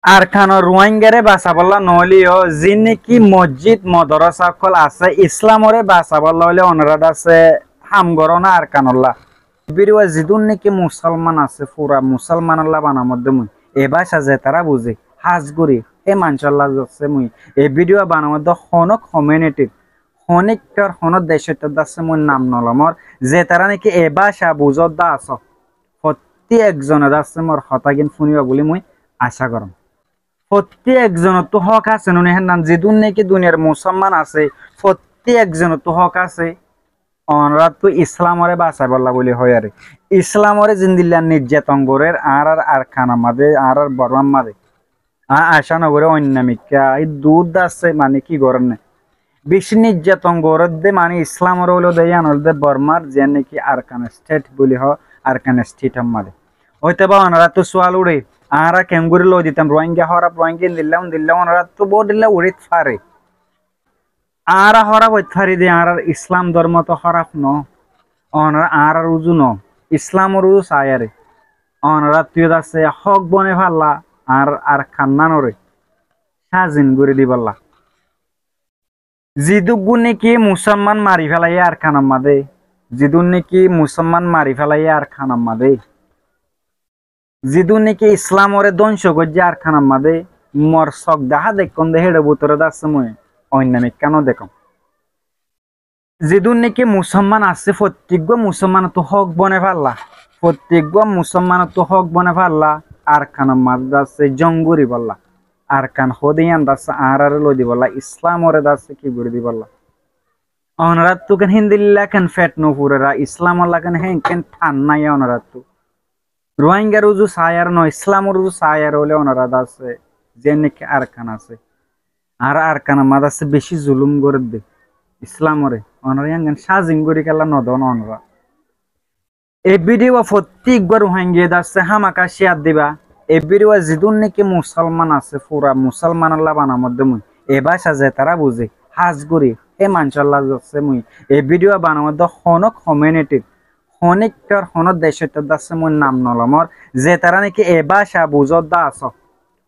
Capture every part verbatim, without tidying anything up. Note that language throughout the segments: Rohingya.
Arkanor Ruáingare basabólla noóile yó, ziín néki mosjid, modorosa ókkol asé, Islamore basabólla óile onorá dase ham goró ná Arkanolla. Bídiyo zidún néki Musolman asé, fura Musolmanolla banamodde mui. E báca zetará buzé, hás gorí, hé maincólla dase mui. E bídiyo banamodde honó komiunitir, honíkkar honó decóttar dase mui nam nolomor, zetará néki e báca buzódde asó. Fottí ekzone dase mor hotágin fúniba bulí mui acá goróm. Fottí ekzonottú hók asé nuni hénnan, zidún néki duniyar Musolman asé, fottí ekzonottú hók asé, onoráttu Islamore basaibólla bulí hoiyaré. Islamore zendilla nijjaton gorér añárar Arkanor mazé, añárar Bormar mazé. Aññí acá nogorí oinno mikká, e dud dase mani ki gorér né. Beci nijjaton gorédde mani Islamore óilde yían óilde Bormar ziyán néki Arkan Stet bulí hoó, Arkan Stetor mazé. Óiteba onoráttu sual uçé, añára keéngorí loi ditam Ruáinga hóraf, Ruáinga endilla undilla, onoráttu bodilla uçít fare. Añára hóraf óit fari de, añárar Islam dormo to hóraf no, onorá añárar uzu no, Islamor uzu saiyaré. Onoráttu yó dase hók bone falla, añárar Arkannanoré sázin gorí dibolla. Zidúggu néki Musolman mari félaiyé Arkanor mazé, zidún néki Musolman mari félaiyé Arkanor mazé, zidún néki Islamore dónco goijjé Arkanor mazé, mor sok dahá dekkón de héçe bútore dase mui oinno mikká no dekóm. Zidún néki Musolman asé, fottíggua Musolmanottú hók bone falla, fottíggua Musolmanottú hók bone falla, Arkanor mazé dase jong goríbolla. Arkan hoóde yían dase añáráre loi dibolla, Islamore dase ki gorí dibolla. Onoráttu ken héndilla ken fet no furera, Islamolla ken hénken than nái onoráttu. Ruáingar uzu saiyar no, Islamor uzu saiyar óile onorá dase ziyán néki Arkan asé. Añára Arkanor mazé dase beci zulum gorédde Islamore. Onorá yíangan sázin gorí kiyólla no don onorá. E bídiyo fottí eggúa Ruháinggaye dase hámaka cíyar diba. E bídiyo zidún néki Musolman asé, fura Musolmanolla banamodde mui. E báca zetará buzé, hás gorí hé maincólla dase mui. E bídiyo banamodde honó komiunitir, honíkkar honó decóttar dase mui nam nolomor. Zetará néki e báca buzódde asó,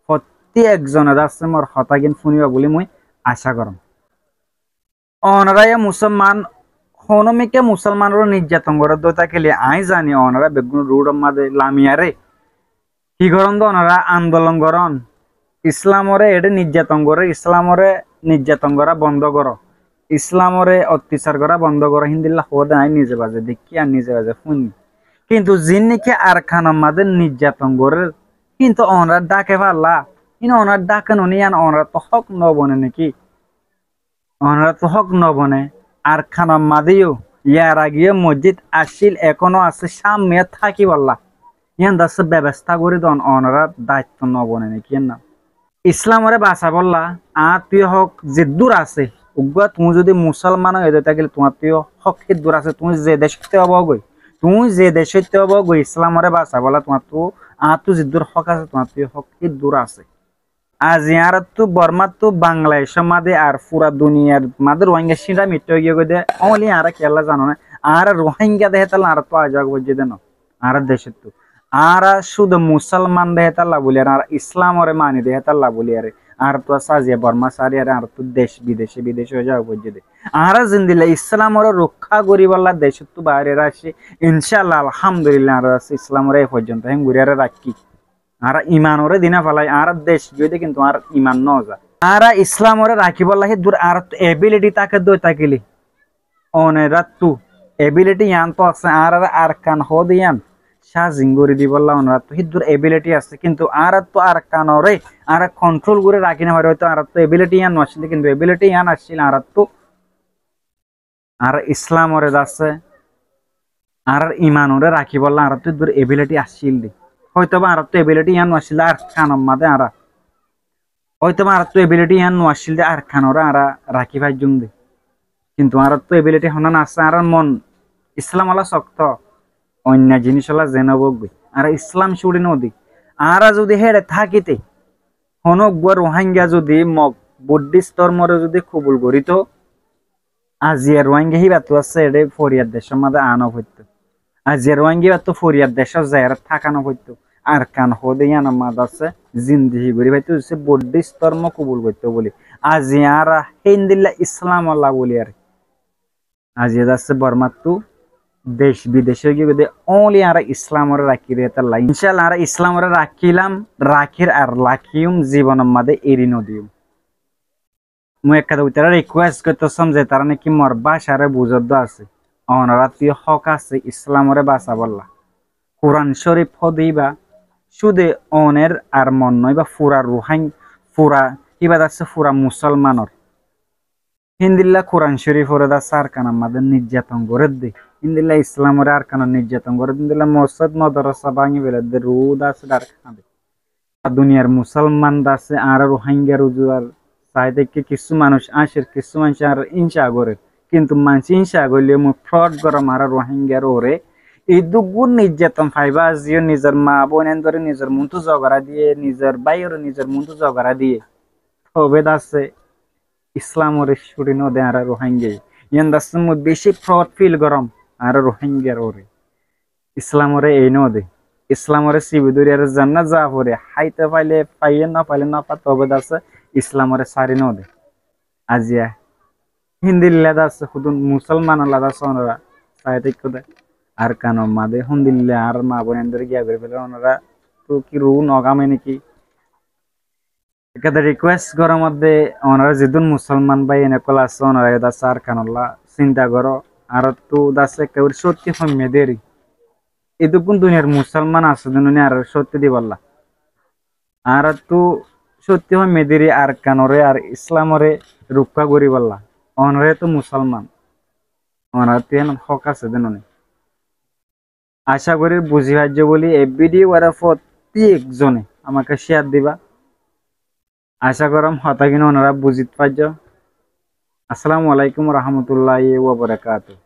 fottí ekzone dase mor hotágin fúniba bulí mui acá goróm. Onorá yó Musolman, honó mikká Musolmanore nijjaton gorédde tákile, aññí zani onorá beggún ruçor mazé lamiyaré ki goron de onorá andolon goron. Islamore eçé nijjaton gorér, Islamore nijjaton gorá bondó goró, Islamore ottasar gorá bondó goró, héndilla hoóde aññí nize baze dekkí ar nize baze fúinni. Kintu ziín néki Arkanor mazé nijjaton gorér, kintu onorá dháke falla, híin onorá dháke noni yían onoráttu hók no bone néki? Onoráttu hók no bone, Arkanor mazé yó, yar age yó mosjid accíl, ekonó asé, cámmiya tákibolla. Yían dase bebostá gorí don, onorár daitto no bone néki yían na? Islamore basaibólla añáttu yó hók zeddúr asé, uggúa tuñí zodi Musolman ói de tákile tuáñttú yó hók héddúr asé, tuñí ze decótte óba goi, tuñí ze decótte óba goi, Islamore basaibólla tuáñttú, añáttu zeddúr hók asé, tuáñttú yó hók héddúr asé. Azi añáráttu Bormáttu Bangladecór mazé ar fura duniyar mazé Ruáingga cíñça miṭṭha ói giyé goi de, ónli añára kiyólla zano né? Añára Ruáingga de hétalla añáráttu azob foijjé de no, añára decóttu. Añára cúde Musolman de hétalla buliyaré, añára Islamore mani de hétalla buliyaré, añáráttu asé aziya Bormá sári aré añáráttu dec bidece bidece azob foijjé de. Añára zendilla Islamore rokká goríbolla decóttu baáre aiccí, incálla, alhamdulilla, añára asé Islamore e foijjonto héen gorí aré raikkí. Añára imanoré di no félai, añára dec giyói de kintu añára iman no za. Añára Islamoré rakíbolla héddur añáráttu ebiliti táke de ói tákile, onoráttu ebiliti yíantu asé, añáráre Arkan hoóde yían cáziñ gorí dibolla onoráttu héddur ebiliti asé, kintu añáráttu Arkanoré añára konthról gorí rakí no fari, óito añáráttu ebiliti yían no accíl de, kintu ebiliti yían accíl añáráttu añára Islamoré dase, añárar imanoré rakíbolla añáráttu héddur ebiliti accíl de. Óitoba añáráttu ebiliti yían no accíl de Arkanor mazé añára. Óitoba añáráttu ebiliti yían no accíl de Arkanoré añára rakí faijjum de. Kintu añáráttu ebiliti honnán asé, añárar mon Islamolla sokto, oinno jinícolla zeén óbou goi. Añára Islam cúçi no di. Añára zodi héçe tákite, honó uggúa Ruáingga zodi Mog Buddhist dórmoré zodi kobul goríto, aziya Ruáingga híbattu asé eçé foriyar decór mazé aá no foittó. Aziya Ruáingga híbattu foriyar decót zaiyaré táka no foittó. Arkan hoóde yíanor mazé asé zindigi gorí faitó, se Buddhist dórmo kobul goittó bóli. Aijja añára héndilla Islam olla bóli ar. Aijja asé Bormattú dec bidec óigiyoi de, only añára Islamoré rakír de hétolla. Incállah añára Islamoré rakílam, rakír ar rakíyum, zibonor mazé eri nodiyum. Mui ekkán ítara request goittó sóm ze tará niki mor bácaré buzóddo asé, onoráttu hók asé Islamoré basabólla. Kuran Córif hoóde íba cúde oner ar mor no, íba fura Ruháing-, fura, íba de asé fura Musólmanor. Héndilla Kuran Córiforé de asé Arkanor mazé nijjaton gorédde, héndilla Islamoré Arkanot nijjaton gorédde, héndilla mosót modorása báñgi felédde, ruú de asé dháir háñde. Ar duniyar Musólman de asé añára Ruháingar uzu ar saái táikke kissú manúic añcir, kissú manúic añárar ínca gorér. Kintu maincé ínca goillé mui proud goróm añára Ruháingar uore. Edduggún nijjaton faibá aijjó nizor maa bóin endoré nizor muúntu zogorá diyé, nizor báiyoré nizor muúntu zogorá diyé. Tobe de asé Islamoré cúri node añára Ruháingaye. Yían de asé mui bicí proud feel goróm añára Ruháingar uore. Islamoré ei node. Islamoré sibi dóri ar zenne za fore, háito faile faiye, no faile no fai, tobe de asé Islamoré sári node. Aijja héndilla de asé hudún Musólmanolla de asé onorá saái táikko de. Arkanor mazé héndilla añárar maa bóin endoré giya gorí felér, onoráttu ki ruú no gáme niki? Ekkán request goróm de, onorá zedún Musólman bái en ókkol asó, onorá yó de asé Arkanolla sinta goró, añáráttu de asé ekkebaré cótti hoimmé deri. Edduggún duniyar Musólman asé de noní añáráre cótti dibálla. Añáráttu cótti hoimmé deri Arkanoré ar Islamoré rukká goríbálla. Onorá yó to Musólman. Onoráttu yían hók asé de noní. Acá gorí buzí faijjó bóli e video wára fottí ekzone amáke share diba. Acá goróm hotágin onorá buzít faijjó. Assalamu alaikum warahmatulláhi wabarakátuhu.